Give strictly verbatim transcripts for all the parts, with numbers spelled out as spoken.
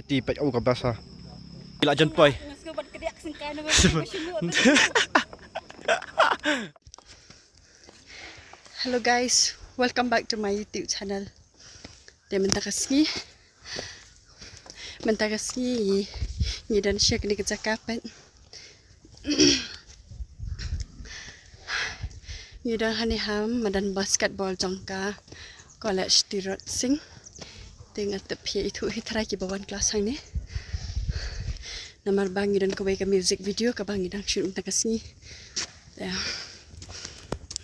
Ti peit, oh, ka basa. Ila jan poi. Hello guys, welcome back to my YouTube channel. Te mynta ka sngi, mynta ka sngi ngi don sha kane ka jaka pat. Ngi don hangne ha madan basketball jong ka college Tirot Sing. Te nga tip phi ithuh hi tharai kiba wan klas hangne. Namar ba ngi don kawei ka music video kaba ngi dang shoot mynta ka sngi. Te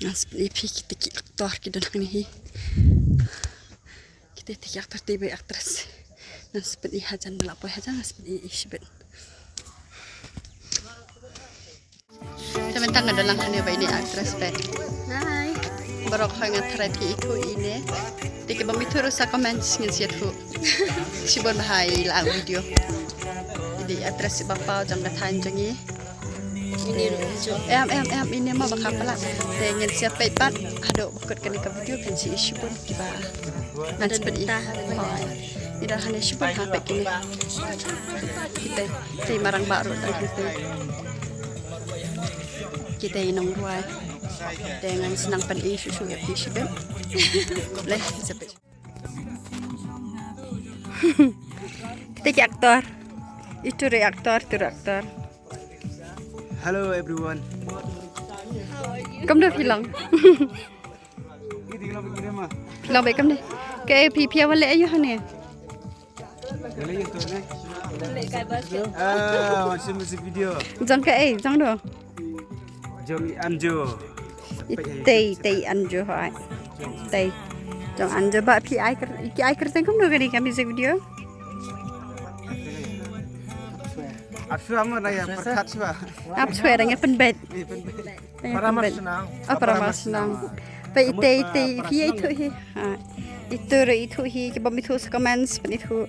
ngan sa pyni phi kita ki actor ki don hangne hi. Kita ki actor te ba actress. Ngan sa pyni hajan, da la poi hajan ngan sa pyni shibit. Te mynta nga don lang hangne bad ine i actress pat. Hi. Baroh ha nga tharai phi ithuh ine. Te kiba ym ithuh ruh sa comment ngin sa ïathuh. Shibun bha i la video. Ine i actress iba paw jong ka thaiñ jong ngi. Ine ruh ym ju. Em em em, ine ma ba kham palat. Te ngin sa ïa peit pat haduh ba kut kane ka video kan sa i shibun kiba ngan sa pyni. Hooid. Ngi don hangne shibun ha peit kine. Kita, kita i marang ba ruh don hangne. Kita i nongrwai. Te ngan sa nang pyni shuh shuh ïa phi shibit. Leh, sa peit. Kita ki actor. Itu ruh actor, itu ruh actor. Hello everyone. Kumno phi long? Phi long bad kumne? Kaei phi, phi ïa wan leh aïu hangne? Ah, masih music video. Jong kaei, jong no? Jong i Anjo. Itei, itei Anjo, hooid. Itei. Jong Anjo, ba phi ai kyr-, ki ai kyrteng kumno kane ka music video? Ap shuwa mo na ïa pyrkhat shuwa. Ap shuwa dang ïa pynbeit. Ïa pynbeit. Dang ïa pynbeit. Ah, para Marshnong. Ba itei, itei phi ithuh hi. Ha. Itu ruh ithuh hi, kiba ym ithuh sa comments pynithuh.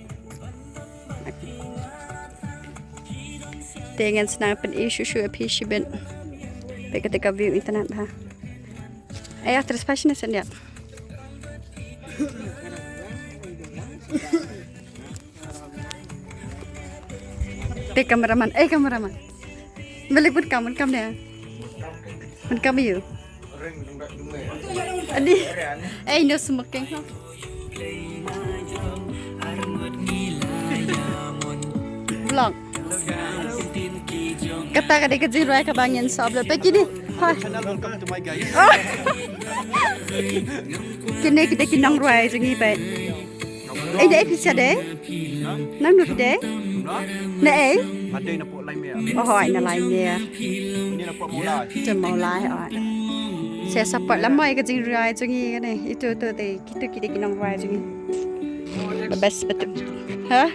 Te ngan sa nang pyni shuh shuh ïa phi shibit. Peit kata ka view internet ha. Ai, actress fashion is India. Te cameraman, eh, cameraman. Balik pun kam, pun kam dia. Pun kam you. Adi. Eh, no smoking, ha? Vlog. Kata ka dei ka jingrwai kaba ngin sa upload. Peit kine. Hi. Welcome to my guys. Oh. Kine ki dei ki nongrwai jong ngi peit. Ei, dei phi sa dei? Nangno phi dei? Na ei? Nga dei na pdeng Laimir. Oh, hooid, na Laimir. Ini na pdeng Mawlai. Te Mawlai, hooid. Sa support lem mo ïa ka jingrwai jong ngi kane. Itu, itu, itu, itu ki dei ki nongrwai jong ngi. The best betul. Ha?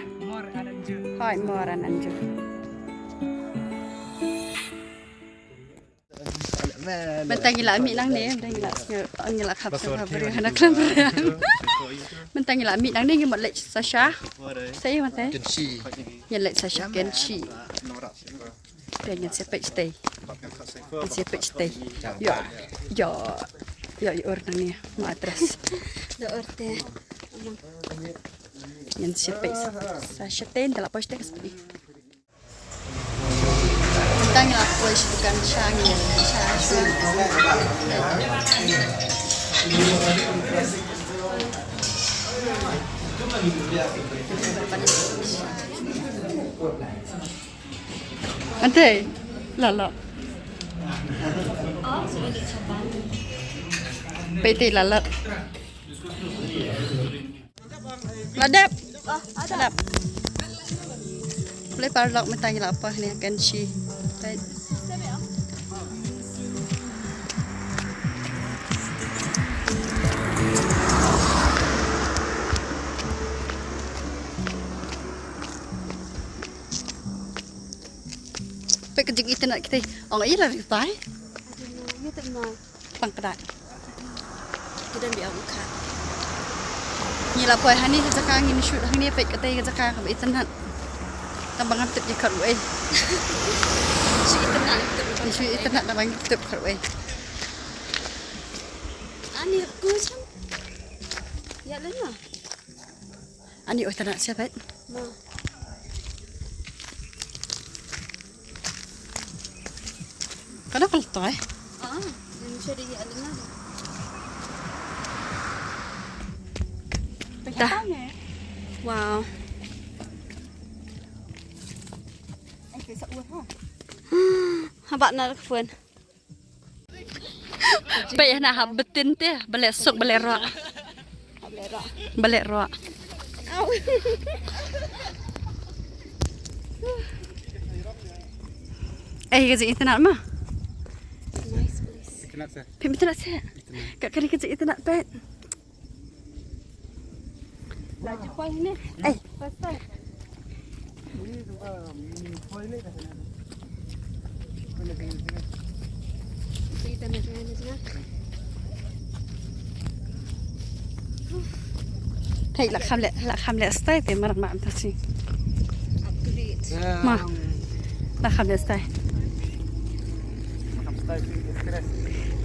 Hooid, Mawryngkneng. Mynta ngi la mih nangne, mynta ngi la, ngi la khap sha ka briew hana klam briew. Mynta ngi la mih nangne, ngi mut leit sa sha. Sa ïa mynta. Ngi leit sa sha Kenshi. Te ngin sa peit shatei. Ngin sa peit shatei. Ïoh. Ïoh. Ïoh, ïoh ur nangne. Ma address. Da ur te. Ngin sa peit sa shatei, nda la poi shatei ka shatei. Tang la poi sha dukan sha ngi sha sha. Ante, la la. Peit te la la. La dep. La dep. Balei paralok mynta ngi la poi hangne ha Kenshi. Peit. Peit ka jingitynnad kita. Ong ïa la ri tai. Ïa te ma. Pang kdai. Ki don bia u kha. Ngi la poi hangne ha jaka ngin shoot hangne, peit katei ka jaka kaba itynnad. Tang ba ngam tip ïa kat wei. Shu itynnad, itynnad. Shu itynnad tang ba ngam tip kat wei. Ani ku cham. Ïa lei ma. Ani oi tana sia peit. Ma. Ka dei ka lynti. Ah, ini saya di alina. Dah. Wow. Haba na ka phone. Peit na hap betin te, ba leh suk, ba leh roh. Ba leh roh. Eh, ka jingïeit na ma. Phi mynta sa. Ka kari ka jingïeit na peit. Ei. Hei, la kham leh, la kham leh stai te marang ma am ta si. Ma. La kham leh stai.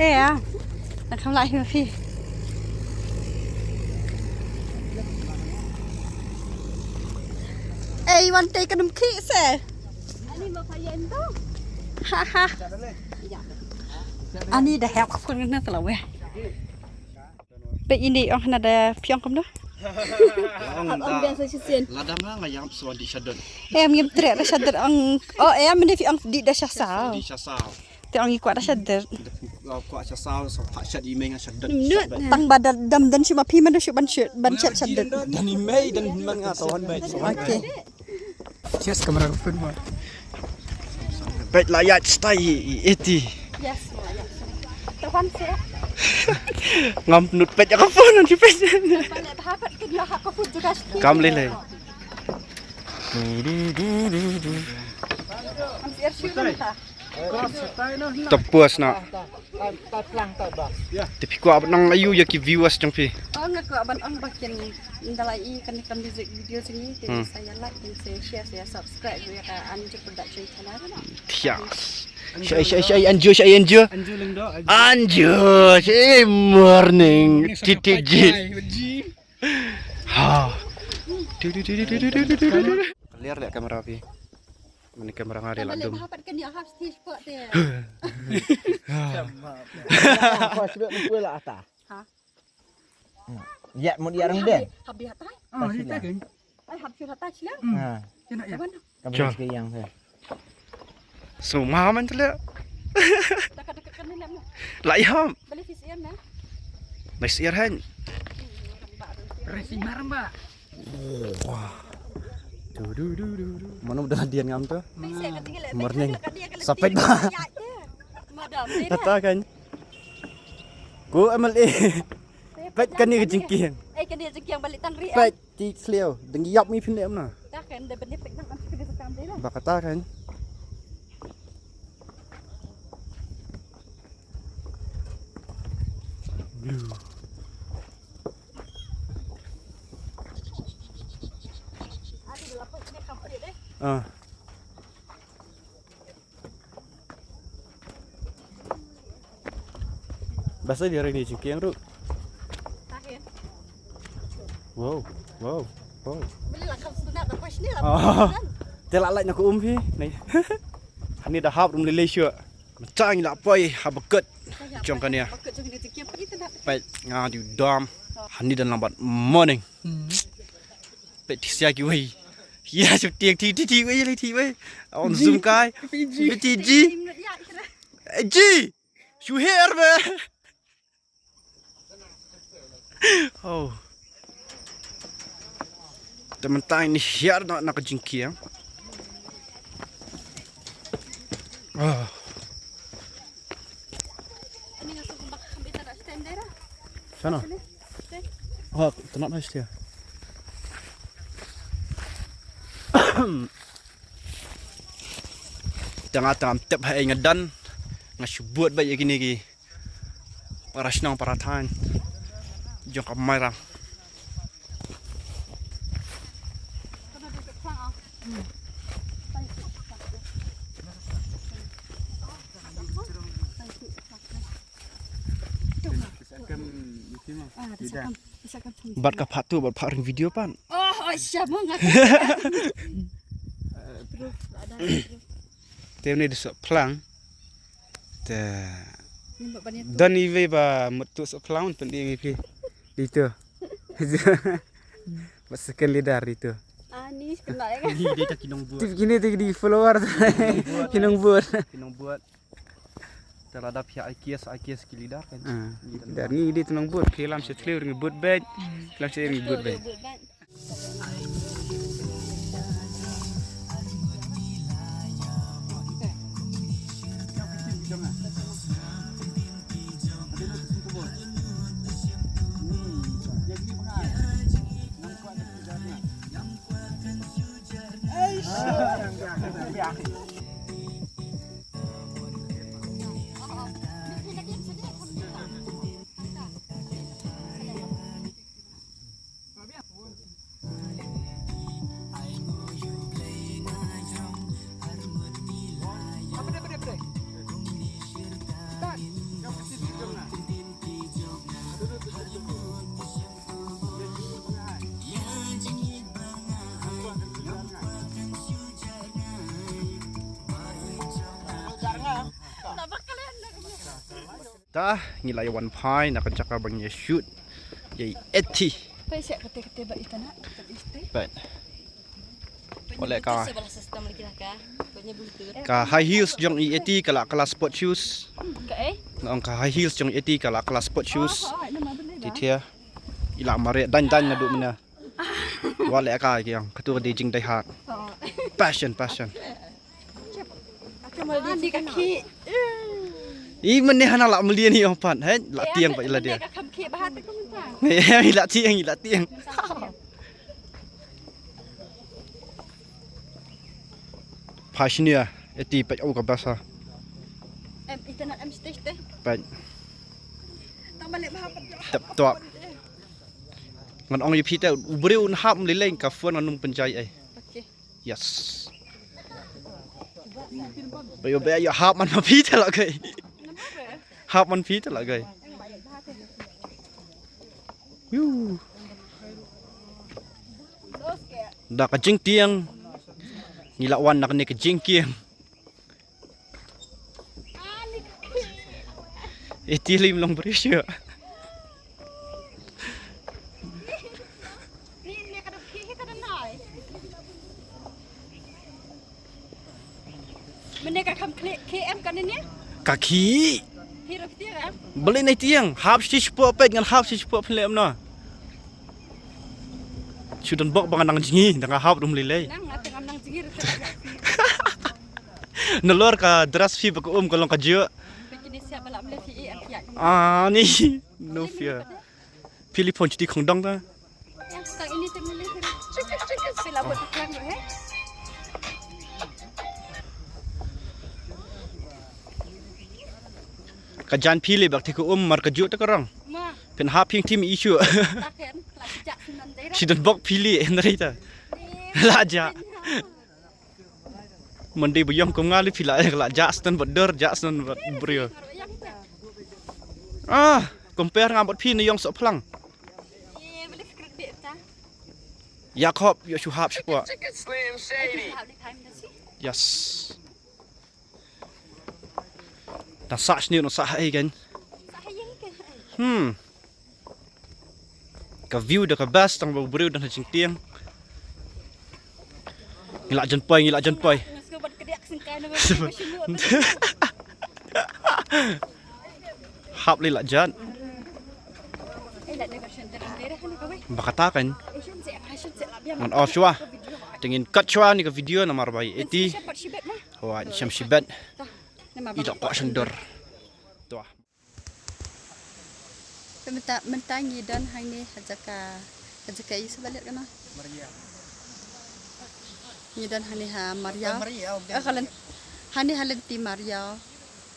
Eh, ya. La kham leh hi ma phi. Eh, wan te ka num khi se. Ha ha. Ani da hep khun na ta la weh. Peit ini ong hana da phi ong kumno? Ong da. Lada nga nga ïam shuwa dih shadot. Em ngim treh da shadot ong. Oh em ne phi ong dih da sha saw. Dih sha saw. Te ong i kwah da shadot. Kwah sha saw, sa phah shat i mei nga shadot. Tang ba da dam dan shu ma phi man da shu ban shu ban shat shadot. Dan i mei dan man nga sawan bai. Okay. Cheers kamera ka phone mo. Peit la ïa stai i eti. Yes, mo, yes. Taban se. Ngam nut peit ïa ka phone nanti peit. Taban le tahapat ke dia ha ka phone juga. Kam lele. Am siar shu ta. Tap puas na. Te phi kwah ban ong aïu ïa ki viewers jong phi? Oh, nga kwah ban ong ba kin ynda la i kane ka music video jong ngi, kin sa ïa like, kin sa ïa share, sa ïa subscribe ïa ka Anju Production channel. Thiah. Shai shai shai Anju, shai Anju. Anju Lyngdoh. Anju, shai morning. T T G. Ha. Clear leh kamera phi. Mane kamera nga dei la dum. Hapat kan ïa hap stage pot te. Apa sebab mukul lah ata. Ha. Ya mun ïa rang deh. Hap di hatai. Ah, di hatai kan. Ai hap shu hatai sila. Ha. Kena ya. Kamu sekali yang saya. So ma man tu le. Dekat-dekat kan ni nak. La iham. Beli fish ear na. Nice ear han. Racing marang ba. Wah. Du du du du du. Mano dah dian ngam tu? Morning. Sapet ba. Kata kan. Ku M L A. Pet kani ka jingkiang. Eh kani ka jingkiang balik tang ri. Pet ti sliu. Deng yap mi phin em na. Dah kan dah benda pet nang am phin ka kam dei lah. Ba kata kan. Blue. Ah. Basa dia hari ni jingkiang ruh. Tahin. Wow, wow, wow. Boleh lah kau sunat apa sini lah. Oh. Te la lait na ku um phi. Ni. Hani da hap rum lele shuh. Macang la poi ha bakut. Jong kane. Bakut jong ni jingkiang pun itu nak. Peit nga di dam. Hani dan lambat morning. Hmm. Peit ti sia kiwei. Ïa shu tieng ti ti ti wei le ti wei. On zoom kai. Fiji. Fiji. Ji. Shu her be. Oh. Te mynta ini hiar na na ka jingkiang. Oh. Sana. Ha, tynat ha stia. Tang tang tep ha nga dan nga shu bud ba ïa kine ki para shnong para thaiñ jong ka Mairang. Bad ka phah tu bad phah ring video pan. Oh, oh, sha mo nga. Te ne de sok phlang. Te. Ni ba ban ïa tu. Don iwei ba mut tu sok clown pynïeng ïa phi. Dei tu. Ba second leader dei tu. Ah, ni kena ya kan? Ni dei ta ki nongbud. Tip kine te ki dei follower. Ki nongbud. Ki nongbud. Te lada phi ai kias, ai kias ki leader kan. Ah, ki leader. Ni dei tu nongbud. Phi lam sha thliew ring bud bad. Lam sha ring bud bad. Ta ngi la ïa wan phai na ka jaka ba ngi ïa shoot ïa i Eti. Peit sha kate kate ba ita na, kate ite. Peit. Oleh ka. Ka high heels jong i Eti ka la, ka la sport shoes. Ka eh? Nga ong ka high heels jong i Eti ka la, ka la sport shoes. Oh, oh, nama benda. Ti thia. I la mareh dan dan naduh mynne. Wat leh ka ki ong, katu ka dei jingdie hard. Oh. Passion, passion. Ka mlien ka khih. I mynne hana la mlien hi ong pat, hei, la tieng pat i la dia. Ka kham khih bha te ka mynta. Hei, i la tieng, i la tieng. Passion ïa, Eti peit u ka basa. Em, ita na em stage te. Peit. Tang balik bha pat. Tep tuak. Ngan ong ïa phi te, u briew un hap mlileng ka phone ngan ym pynjai ei. Okay. Yes. Ba ïoh, ba ïoh hap man ma phi te la kai. Hap man phi te la kai. Yu. Da ka jingtieng. Ngi la wan na kane ka jingkieng. Eti lim long briew shuh. Mynne ka kham khih, khih em kane ne? Ka khih. Khih ruh tieng em? Balei nai tieng, hap shi shi poh peit ngan hap shi shi poh phin leh em na. Shu don bok ba nga nang jngi, da nga hap ruh ym lei lei. Nang, nga te ngam nang jngi ruh. Nalor ka dress phi ba ka um ka long ka jia. Bikini siap ba la mlei phi i em phi ai. Ah, ni. No fear. Phi leh phone chuti khong dong ta. Yang tang ini te mlei phi. Chik, chik, chik. Phi la buat khlang ruh, he? Ka jan phi leh bak te ka um mar ka jia te ka rong. Ma. Phin hap phi tim issue. Taken, la jak sinan dei. Shi don bok phi leh, en rei ta. Eh, la jak. Phin hap. Mandi bu yong kum nga li phi la, la jak stan bad dur, jak stan bad briew. Ah, compare nga bad phi na yong sok phlang. Ïa khop, ïa shu hap shu pok. Yes. Na sah sniew, na sah hai kan. Hmm. Ka view da ka best tang ba u briew don ha jingtieng. Ngi la jan poi, ngi la jan poi. Hap lei la jan. Ba kata kan. Ngan off shuwa. Te ngin cut shuwa ni ka video namar ba i Eti. Wa shem shibet. I da kwah shen dur. Tua. Mynta, mynta ngi don hangne ha jaka, ha jaka ïa sha ba leit kano? Maria. Ngi don hangne ha Mariaw. Maria, oh, eh, ka lynti, hangne ha lynti Mariaw.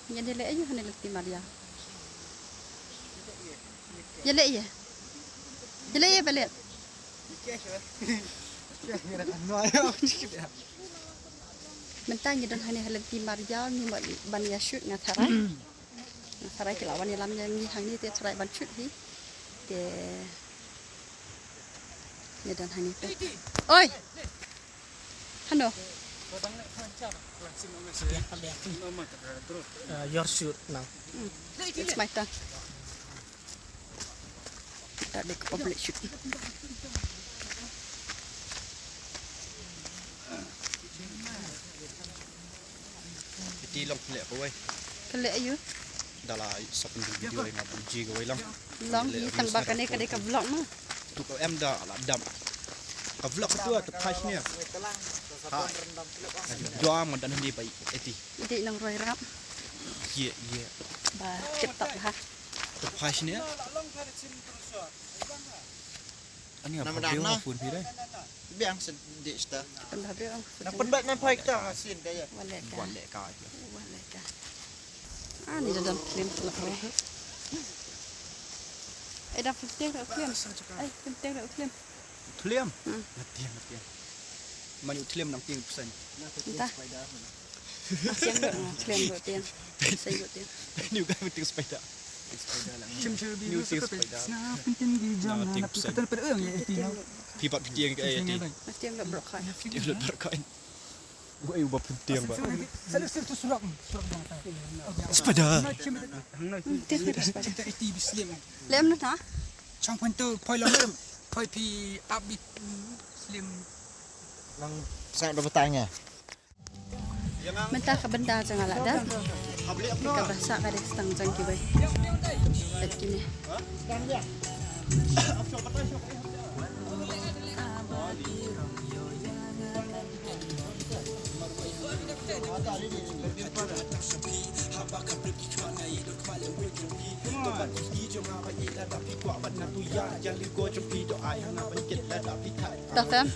Ngi ïa leit ïa hangne lynti Mariaw. Ïa leit ïa. Ïa leit ïa ba leit. Mynta ngi don hangne ha lynti Mariaw, ngi mut ban ïa shoot, nga tharai. Nga tharai ki la wan ïalam ïa ngi hangne te tharai ban shoot hi. Te ngi don hangne te. Oi. Hano. Uh, your shoot now. It's my turn. That big public shoot. Iti long khleh kawei. Khleh ayu. Da la sop video ïa nga ban ji kawei lang. Long hi tang ba kane ka dei ka vlog ma. Tu ka em da la dam. Ka vlog tu tu phai shne. Ha. Dua man dan ni bai eti. Iti nang roi rap. Ye ye. Ba tip top ha. Tu phai shne. Ani apa dia phone phi dai? Biang sedih sta. Pynbha biang. Na pynbha na phai ta sin ta ya. Waleka. Waleka. Waleka. Ani da dam klim la. Ai da pyntieng da klim. Ai pyntieng da klim. Klim. Matiang matiang. Mani klim nang tieng pesan. Entah. Tiang dok, ah, tiang dok, tiang. Saya dok, tiang. Ni bukan penting sepeda. Penting sepeda lah. Ni penting sepeda. Nah, penting di jalan, penting tapi kata pada orang ya, penting. Pibat penting ke ayat ni. Tiang dok berkat. Tiang dok berkat. Gua ayu bab penting ba. Selalu selalu tu surak, surak dong. Sepeda. Penting dok sepeda. Lem na. Chang pun tu, poi lam lem. Poi pi abit. Slim. Lang sa do batang ya. Mynta ka bynta jong nga la dep. Kaba sah ka dei tang jong kiwei. Bad kine. Tah, fam.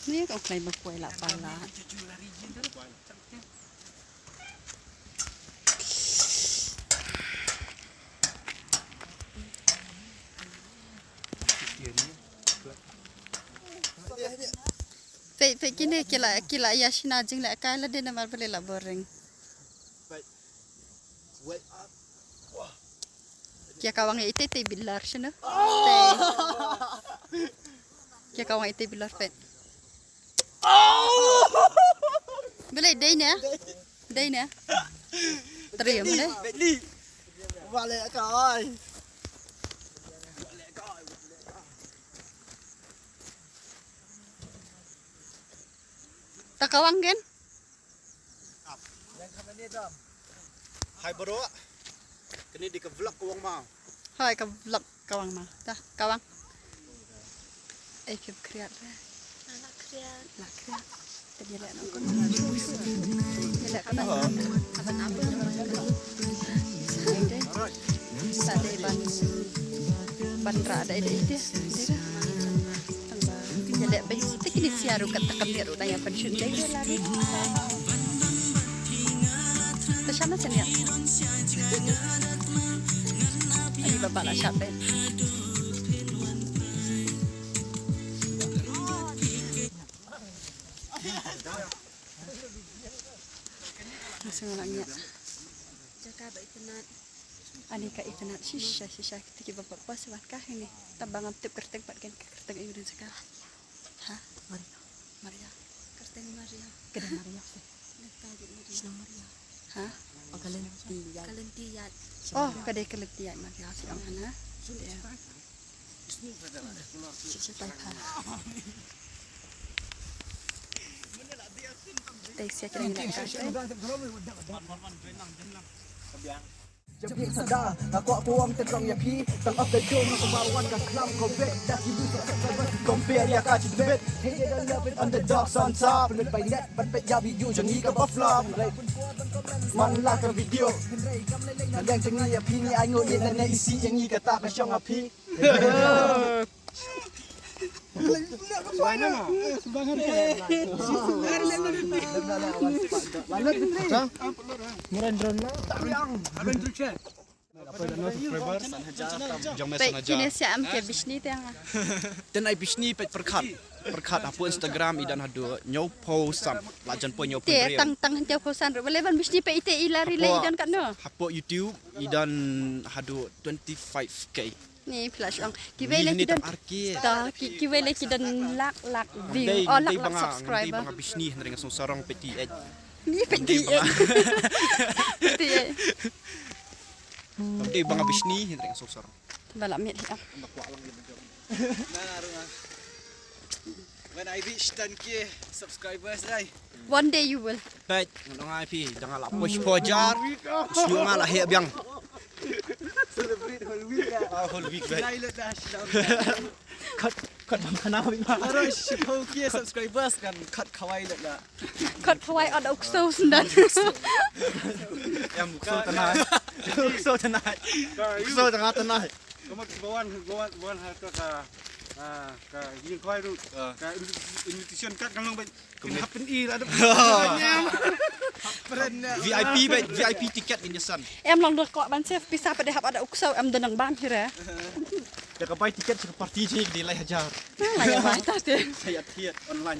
Ni ka klai ba kwai la pala. Peit, peit kine ki la, ki la ïa shna jingleh kai lade namar balei la boring. Ki ïa kawang ïa itei tei bilar shano. Tei. Ki ïa kawang itei bilar peit. Balei dei ne? Dei ne? Teri balei? Beli. Balik kai. Ta kawang ken? Hai bro. Kane dei ka vlog kawang ma. Hai ka vlog kawang ma. Ta kawang. Ei, phi khriat re. La khriat. La khriat. Te ïa leh noh kun. Ïa leh kun. Sa dei ban, ban rah dei dei dei. Tang ba ïa leh ba ïa te kine sia ruh kat ta kam ïa ruh dang ïa ban shun dei dei la dei. Ta shana sania. Ani ba ba la shap dei. Masih ngelak ngiak. Jaka ba itynnad. Ani ka itynnad shisha shisha kita kiba pat pas wan ka hini. Tang ba ngam tip kyrteng pat ken ka kyrteng ayu den saka. Ha? Maria. Maria. Kyrteng Maria. Kyrteng Maria sih. Neta juk Maria. Shnong Maria. Ha? Oh, Kalenti Ïaid. Kalenti Ïaid. Oh, ka dei Kalenti Ïaid Maria sih ong hana. Ïa. Tei sia kren leh ka tei. Jam ïa ka da, nga kwah pawang tyrong ïa phi. Tang of the dome, nga kumba wan ka klam ko bet. Da ki bu sa sa ba ki compare ïa ka chi bet. Hey, they don't love it on the dark side. Sa pynlut bai net, ban peit ïa video jong ngi kaba flop. Man la ka video. Nga leng jong ngi ïa phi, ngi ai nguh ïa lane isi jong ngi, kata ka shong ïa phi. Peit kine siam ke bishni te nga. Ten ai bishni peit pyrkhat. Pyrkhat hapoh Instagram i don haduh hynñiewphew san, la jan poi hynñiewphew Te hynriew. Tang tang hynñiewphew san ruh. Balei ban bishni peit ite i lari lei i don katno? Hapoh YouTube i don haduh twenty-five K. Ni flash ong. Kiwei lei ki don ar ki. Ta ki kiwei lei ki don lak lak view. Oh, lak lak subscriber. Bishni hynrei nga song sarong peit ti. Ni peit ti. Ti. Kam dei ba nga bishni hynrei nga song sarong. Ba la miet hi ah. When I reach ten K subscribers dai. One day you will. Peit, nga ong ai phi, da nga la push four jar. Shu nga la heh biang. Celebrate whole week ah. Ah, whole week, peit. Nai lut dah, shu dah. Cut, cut bang khana bang. Baroh shiphew K subscribers kan cut khawai lut dah. Cut khawai ot u ksew syndan. Em u ksew tana. U ksew tana. U ksew tana tana. Kumno ki bawan, bawan, bawan ha ka, ka, ah, ka ïing khawai ruh. Ah. Ka invi-, invitation card kan long ba. Kumno happen i la dep. Happen, eh. V I P ba, V I P ticket in the sun. Em long dok ban save pisa pat de hap ada u ksew em dang ban hira. Da ka bai ticket sha ka party ji di lai hajar. Lai bai ta te. Saya ticket online.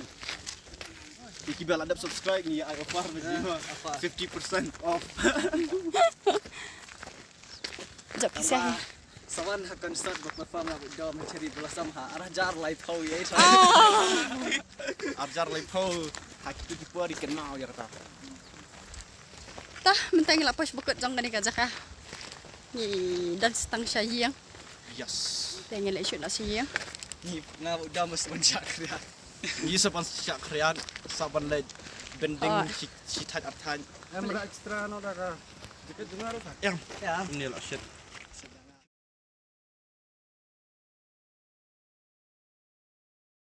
Ki ba la dep subscribe ni ai offer ba ji. Ah, offer. Fifty percent off. Jap ki seh. Sa wan ha concert ba perform la dom Cherry Blossom ha ar hajar laiphew ïa. Ah. Ar hajar laiphew ha kito ki por i kynmaw ïa kata. Tah, mynta ngi la poi sha ba kut jong kane ka jaka. Ngi dance tang sha ïing. Yes. Te ngi leit shoot na sha ïing. Ngi nga ba dom sa ban shah khriat. Ngi sa ban shah khriat, sa ban leit bending shi, shi thait ar thait. Em ra extra no da ka. Dikit dengar ka. Em. Ya. Ni la shit.